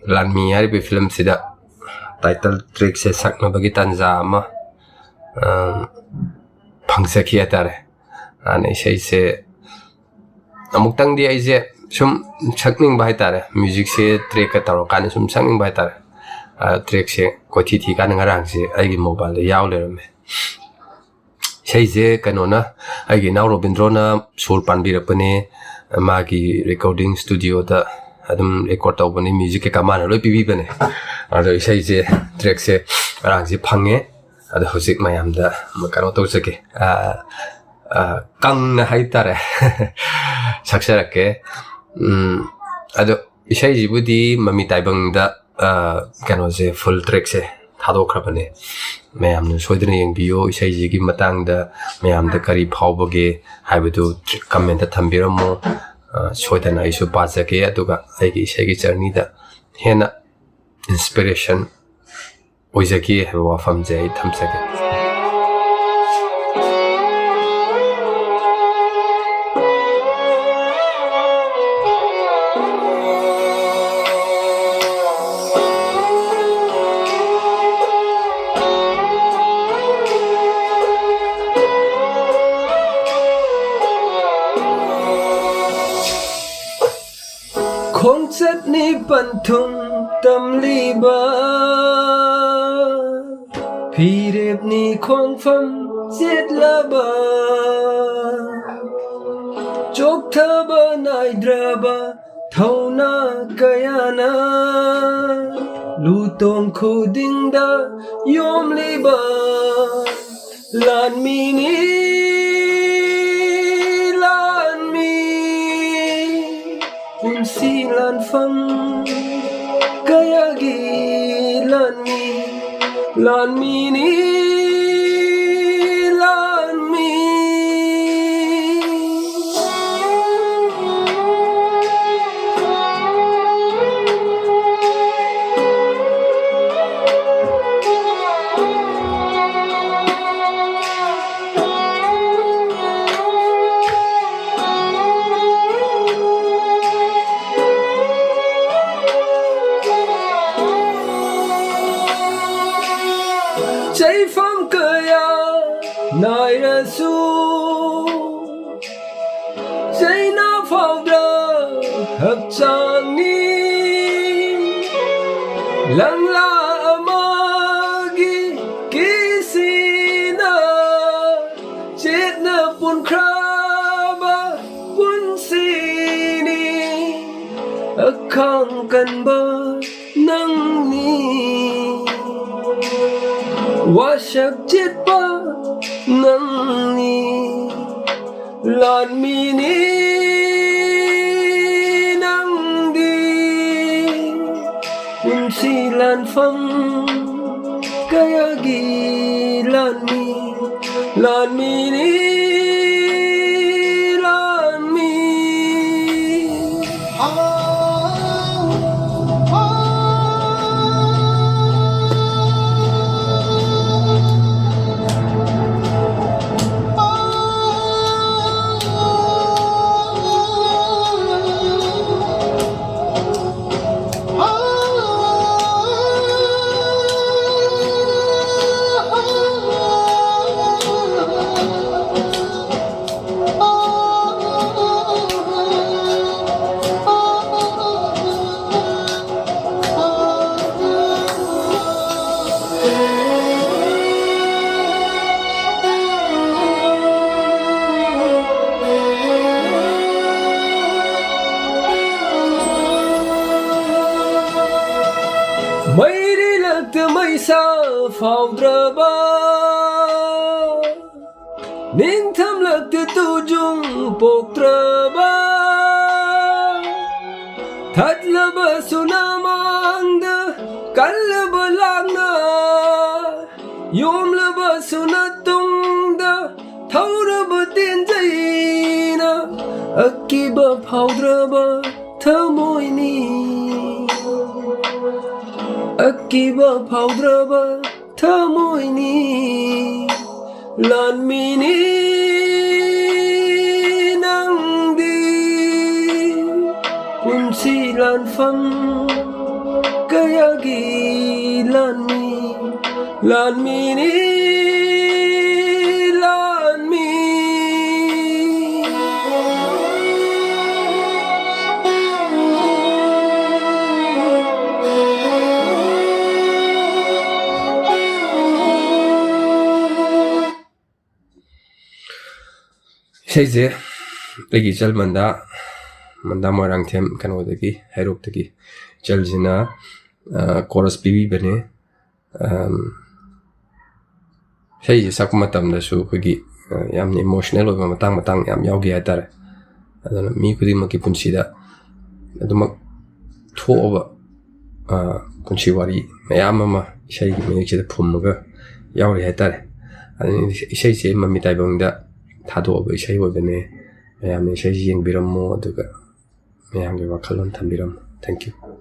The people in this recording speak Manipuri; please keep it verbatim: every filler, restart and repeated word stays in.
ꯂꯥꯟꯃꯤ ꯍꯥꯏꯔꯤꯕ ꯐꯤꯂꯝꯁꯤꯗ title trackꯁꯦ ꯁꯛꯅꯕꯒꯤ ꯇꯥꯟꯖꯥ ꯑꯃ, ꯑ, ꯐꯪꯖꯈꯤ ꯍꯥꯏꯇꯥꯔꯦ꯫ ꯑꯗꯨꯅ ꯏꯁꯩꯁꯦ ꯑꯃꯨꯛꯇꯪꯗꯤ ꯑꯩꯁꯦ ꯁꯨꯝ ꯁꯛꯅꯤꯡꯕ ꯍꯥꯏꯇꯥꯔꯦ, musicꯁꯦ trackꯀ ꯇꯧꯔꯀꯥꯟꯗ ꯁꯨꯝ ꯁꯛꯅꯤꯡꯕ ꯍꯥꯏꯇꯥꯔꯦ꯫ ꯑ, trackꯁꯦ ꯀꯣꯏꯊꯤ ꯊꯤꯀꯥꯟꯗ ꯉꯔꯥꯡꯁꯦ ꯑꯩꯒꯤ mobileꯗ ꯌꯥꯎ ꯂꯩꯔꯝꯃꯦ꯫ ꯏꯁꯩꯁꯦ ꯀꯩꯅꯣꯅ, ꯑꯩꯒꯤ ꯏꯅꯥꯎ ꯔꯣꯕꯤꯟꯗ꯭ꯔꯣꯅ ꯁꯨꯔ ꯄꯥꯟꯕꯤꯔꯛꯄꯅꯦ꯫ ꯃꯥꯒꯤ recording studioꯗ ꯑꯗꯨꯝ record ꯇꯧꯕꯅꯦ, music ꯀꯩꯀꯥ ꯃꯥꯅ ꯂꯣꯏ ꯄꯤꯕꯤꯕꯅꯦ꯫ ꯑꯗꯣ ꯏꯁꯩꯁꯦ, trackꯁꯦ ꯉꯔꯥꯡꯁꯦ ꯐꯪꯉꯦ꯫ ꯑꯗꯣ ꯍꯧꯖꯤꯛ ꯃꯌꯥꯝꯗ ꯀꯩꯅꯣ ꯇꯧꯖꯒꯦ, ꯑ, ꯑ, ꯀꯪꯅ ꯍꯥꯏꯇꯥꯔꯦ, ꯁꯛꯆꯔꯛꯀꯦ꯫ ꯎꯝ, ꯑꯗꯣ ꯏꯁꯩꯁꯤꯕꯨꯗꯤ ꯃꯃꯤ ꯇꯥꯏꯕꯪꯗ, ꯑ, ꯀꯩꯅꯣꯁꯦ, full trackꯁꯦ ꯊꯥꯗꯣꯛꯈ꯭ꯔꯕꯅꯦ꯫ ꯃꯌꯥꯝꯅ ꯁꯣꯏꯗꯅ ꯌꯦꯡꯕꯤꯌꯨ꯫ ꯏꯁꯩꯁꯤꯒꯤ ꯃꯇꯥꯡꯗ ꯃꯌꯥꯝꯗ ꯀꯔꯤ ꯐꯥꯎꯕꯒꯦ ꯍꯥꯏꯕꯗꯨ commentꯇ ꯊꯝꯕꯤꯔꯝꯃꯣ꯫ ꯑ, ꯁꯣꯏꯗꯅ ꯑꯩꯁꯨ ꯄꯥꯖꯒꯦ, ꯑꯗꯨꯒ ꯑꯩꯒꯤ ꯏꯁꯩꯒꯤ journeyꯗ ꯍꯦꯟꯅ inspiration ꯑꯣꯏꯖꯒꯦ ꯍꯥꯏꯕ ꯋꯥꯐꯝꯁꯦ ꯑꯩ ꯊꯝꯖꯒꯦ꯫ ꯈꯣꯡꯆꯠꯅꯤ ꯄꯟꯊꯨꯡ ꯇꯝꯂꯤꯕ, ꯐꯤꯔꯦꯞꯅꯤ ꯈꯣꯡꯐꯝ ꯆꯦꯠꯂꯕ, ꯆꯣꯛꯊꯕ ꯅꯥꯏꯗ꯭ꯔꯕ ꯊꯧꯅꯥ ꯀꯌꯥꯅ ꯂꯨꯇꯣꯡ ꯈꯨꯗꯤꯡꯗ ꯌꯣꯝꯂꯤꯕ ꯂꯥꯟꯃꯤꯅꯤ, ꯂꯥꯟꯃꯤ꯫ ꯄꯨꯟꯁꯤ ꯂꯥꯟꯐꯝ ꯀꯌꯥꯒꯤ ꯂꯥꯟꯃꯤ, ꯂꯥꯟꯃꯤꯅꯤ, ꯂꯥꯟꯃꯤ꯫ ꯅꯥꯏꯔꯁꯨ ꯆꯩꯅꯥ ꯐꯥꯎꯗ꯭ꯔ ꯍꯛꯆꯥꯡꯅꯤ꯫ ꯂꯪꯂꯥ ꯑꯃꯒꯤ ꯀꯤꯁꯤꯅ ꯆꯦꯠꯅ ꯄꯨꯟꯈ꯭ꯔꯕ ꯄꯨꯟꯁꯤꯅꯤ꯫ ꯑꯈꯥꯡ ꯀꯟꯕ ꯅꯪꯅꯤ꯫ ꯋꯥꯁꯛ ꯆꯦꯠꯄ ꯅꯪꯅꯤ꯫ ꯂꯥꯟꯃꯤꯅꯤ ꯅꯪꯗꯤ꯫ ꯄꯨꯟꯁꯤ ꯂꯥꯟꯐꯝ ꯀꯌꯥꯒꯤ ꯂꯥꯟꯃꯤ꯫ ꯂꯥꯟꯃꯤꯅꯤ ꯂꯥꯟꯃꯤ꯫ ꯃꯩꯔꯤꯂꯛꯇ ꯃꯩꯁꯥ ꯐꯥꯎꯗ꯭ꯔꯕ, ꯅꯤꯡꯊꯝꯂꯛꯇ ꯇꯨꯖꯨꯡ ꯄꯣꯛꯇ꯭ꯔꯕ, ꯊꯠꯂꯕꯁꯨ ꯅꯃꯥꯡꯗ ꯀꯜꯂꯕ ꯂꯥꯡꯅ, ꯌꯣꯝꯂꯕꯁꯨ ꯅꯇꯨꯡꯗ ꯊꯧꯔꯕ ꯇꯦꯟꯖꯩꯅ꯫ ꯑꯀꯤꯕ ꯐꯥꯎꯗ꯭ꯔꯕ ꯊꯃꯣꯏꯅꯤ꯫ ꯑꯀꯤꯕ ꯐꯥꯎꯗ꯭ꯔꯕ ꯊꯃꯣꯏꯅꯤ꯫ ꯂꯥꯟꯃꯤꯅꯤ ꯅꯪꯗꯤ꯫ ꯄꯨꯟꯁꯤ ꯂꯥꯟꯐꯝ ꯀꯌꯥꯒꯤ ꯂꯥꯟꯃꯤ꯫ ꯂꯥꯟꯃꯤꯅꯤ ꯏꯁꯩꯁꯦ ꯑꯩꯒꯤ ꯏꯆꯜ ꯃꯟꯗꯥ, ꯃꯟꯗꯥ ꯃꯣꯏꯔꯥꯡꯊꯦꯝ, ꯀꯩꯅꯣꯗꯒꯤ, ꯍꯩꯔꯣꯛꯇꯒꯤ꯫ ꯏꯆꯜꯁꯤꯅ ꯀꯣꯔꯁ ꯄꯤꯕꯤꯕꯅꯦ꯫ ꯑꯝ, ꯏꯁꯩꯁꯦ ꯁꯛꯄ ꯃꯇꯝꯗꯁꯨ ꯑꯩꯈꯣꯏꯒꯤ, ꯑ, ꯌꯥꯝꯅ ꯏꯃꯣꯁꯅꯦꯜ ꯑꯣꯏꯕ ꯃꯇꯥꯡ ꯃꯇꯥꯡ ꯌꯥꯝ ꯌꯥꯎꯈꯤ ꯍꯥꯏꯇꯥꯔꯦ꯫ ꯑꯗꯨꯅ ꯃꯤ ꯈꯨꯗꯤꯡꯃꯛꯀꯤ ꯄꯨꯟꯁꯤꯗ ꯑꯗꯨꯃꯛ ꯊꯣꯛꯑꯕ, ꯑ, ꯄꯨꯟꯁꯤ ꯋꯥꯔꯤ ꯃꯌꯥꯝ ꯑꯃ ꯏꯁꯩꯒꯤ ꯃꯌꯦꯛꯁꯤꯗ ꯐꯨꯝꯃꯒ ꯌꯥꯎꯔꯤ ꯍꯥꯏꯇꯥꯔꯦ꯫ ꯑꯗꯨꯅ ꯏꯁꯩꯁꯦ ꯃꯃꯤ ꯇꯥꯏꯕꯪꯗ ꯊꯥꯗꯣꯛꯑꯕ ꯏꯁꯩ ꯑꯣꯏꯕꯅꯦ꯫ ꯃꯌꯥꯝꯅ ꯏꯁꯩꯁꯤ ꯌꯦꯡꯕꯤꯔꯝꯃꯣ, ꯑꯗꯨꯒ ꯃꯌꯥꯝꯒꯤ ꯋꯥꯈꯜꯂꯣꯟ ꯊꯝꯕꯤꯔꯝꯃꯣ꯫ Thank you꯫